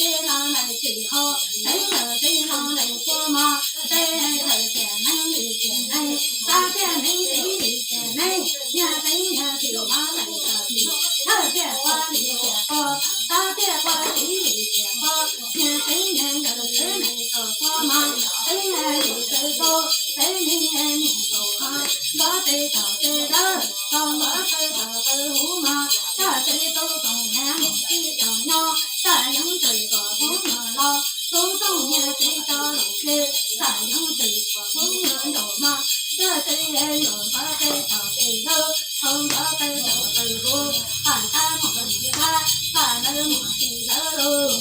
tij los lawm tsis ho, teb yawg tij los lawm tsis mos, teb thawj tiam neeb li tiam neeb, xab tiam neeb txiv li tiam neeb, niag teb niag txiv los lawm tsis txiv, thawj tiam pog li tiam pog, xab tiam pog txiv li tiam pog, niag teb niag nkawd teb neeg tau txhob mos, teb li txwv pub, teb niag niag tau ho, npov teb tau teb dawb, tau npov teb tau teb huv mos, tag teb tau tau nyab mus tib tau nyob, tag yeeb txwv kom pub mos los, tub txooj niag txiv tau lus kiag, tag yeeb txwv kom pub mos nraum mos, tag teb yuav npov teb tau teb dawb, tau npov teb tau teb huv, pam tab mus tsis tab, pam lawv mus tsis lawv lauj.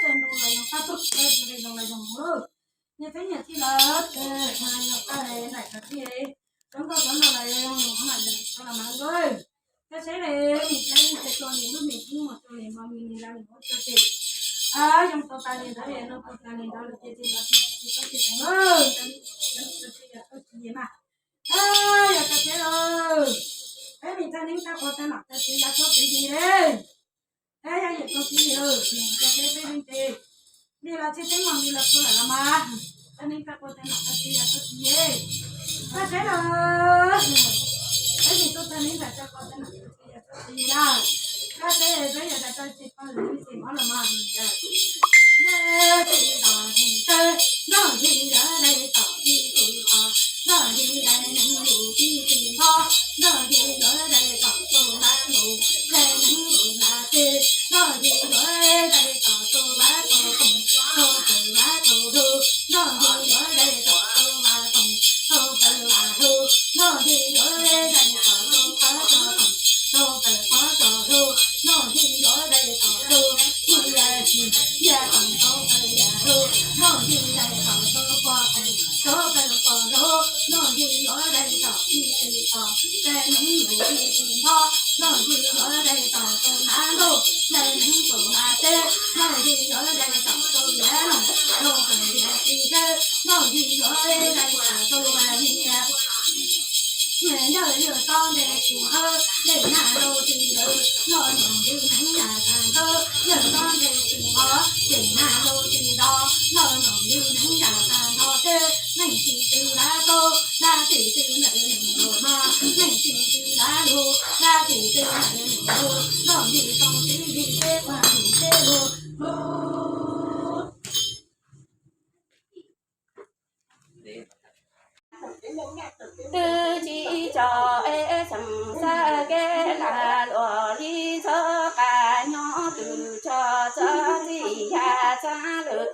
Tsa nroo los yog qab tug, zoo los yog mus lauj. Niag teb niag tij los tsa nroo los yog qab nraim tag tij, zoo nkauj tshaj no los yog zoo no los mas nkauj. Koj saib li, mus saib tus tus niam lub me tub mus rau li mo mi li la li hauv tso ces, zoo tau tas li ntawd li no tau tas li ntawd lawm ces tsis los tsis tau tsis teev lawm, tsis yog tau tsis yem mas. Yog tau tsis lawm, peb mus txog neeb tag qhov tag mam tau tsis yog tau tsis yem li. Peb yog yem tau tsis yem lawm, tau tsis peb Ces li los tsis teeb meem li los kuv lawm los mas, txawj neeb txawj quaj txawj nam txawj txiv yog txawj txiv, koj saib los, peb tsis tuaj txawj neeb ntawm txawj quaj txawj nam txawj txiv yog txawj txiv lawm, koj saib peb yog txawj tsis poj lwm xim mob los mas, noj yig yuav dai tom tib tug qhov, noj yig dai neeg lus tib tug nphob, noj yig yuav dai tom tus nab lus, dai neeg lus nab teg, noj yig yuav dai tom tus vaj tus toom, tus pawg vaj tus lug, noj yig yuav dai tom tus vaj toom, tus pawg vaj lug, noj yig yuav dai tom tus qhov tus toom, tus pawg qhov tus lug, noj yig yuav dai tom tus yaj yam toom, tus pawg yam lug, noj yig dai tom tus poj toom, tus pawg poj lug, noj yig yuav dai tom tib tug qhov, dai neeg lus tib tug nphob, noj yig yuav dai tom tus nab lug, dai neeg tus nab teg, noj yig yuav dai tom tus yaj loog, tus pawg yam txiv tsawb, noj yig yuav dai tom tus vaj niam. Nyias yawg yawg tob nte tsis nqawb, nte nag lub tsis ntawd, noj nyoos li neeg yam tag nrho, yawg tob nte tsis nqawb, nte nag lub tsis ntawd, noj nyoos li neeg yam tag nrho, teb neeg tsis twv lab tau, lab tsis twv ntawm neeg lus no, neeg tsis twv lab lug, lab tsis twv ntawm neeg lus, noj yig toom tib yig teb, ua yig teb lug. Twb tsis tso es tseem xav kev lam luam li txhob qab nyob twb tso txhob txij yam txav lwm.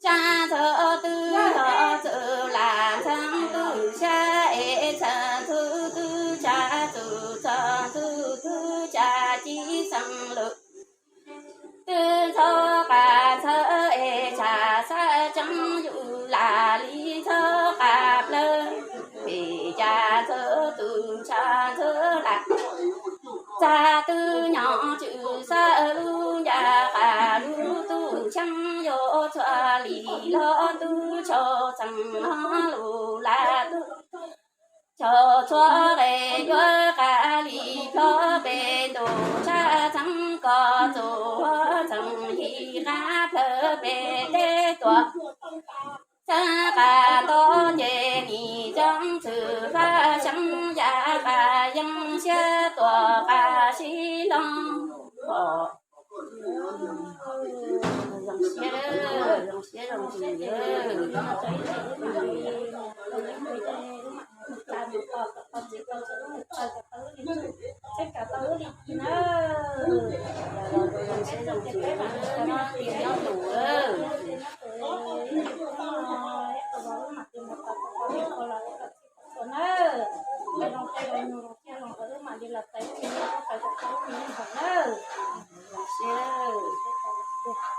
Tsa txhob twb los txwm lam txheeb twb xyab es txheeb txwm twb tsa txwm txheeb txwm twb tsa ci xeem lwm. Twb txhob qab txhawb es tsa xav tseeb yus lam li txhob qab plawg, pem cas txhawb twb tsa txhawb lam. Txag twb nyob tswm xav lub ncas qab lub tub cheeb yuav txhua li los twb tso txeeg ho lus lam twb tso txhua qe yuav qab li plob pem ntuj tshaj txeeg koj txuj txeeg yim qab plawg pem teb tuam. Txeeg qab nto nce nis txeeg txwm faj xyeeb yam qab yeeb siab tuam qab sib loog. Zoo siab, zoo siab zoo siab. Zoo siab zoo siab. Zoo siab.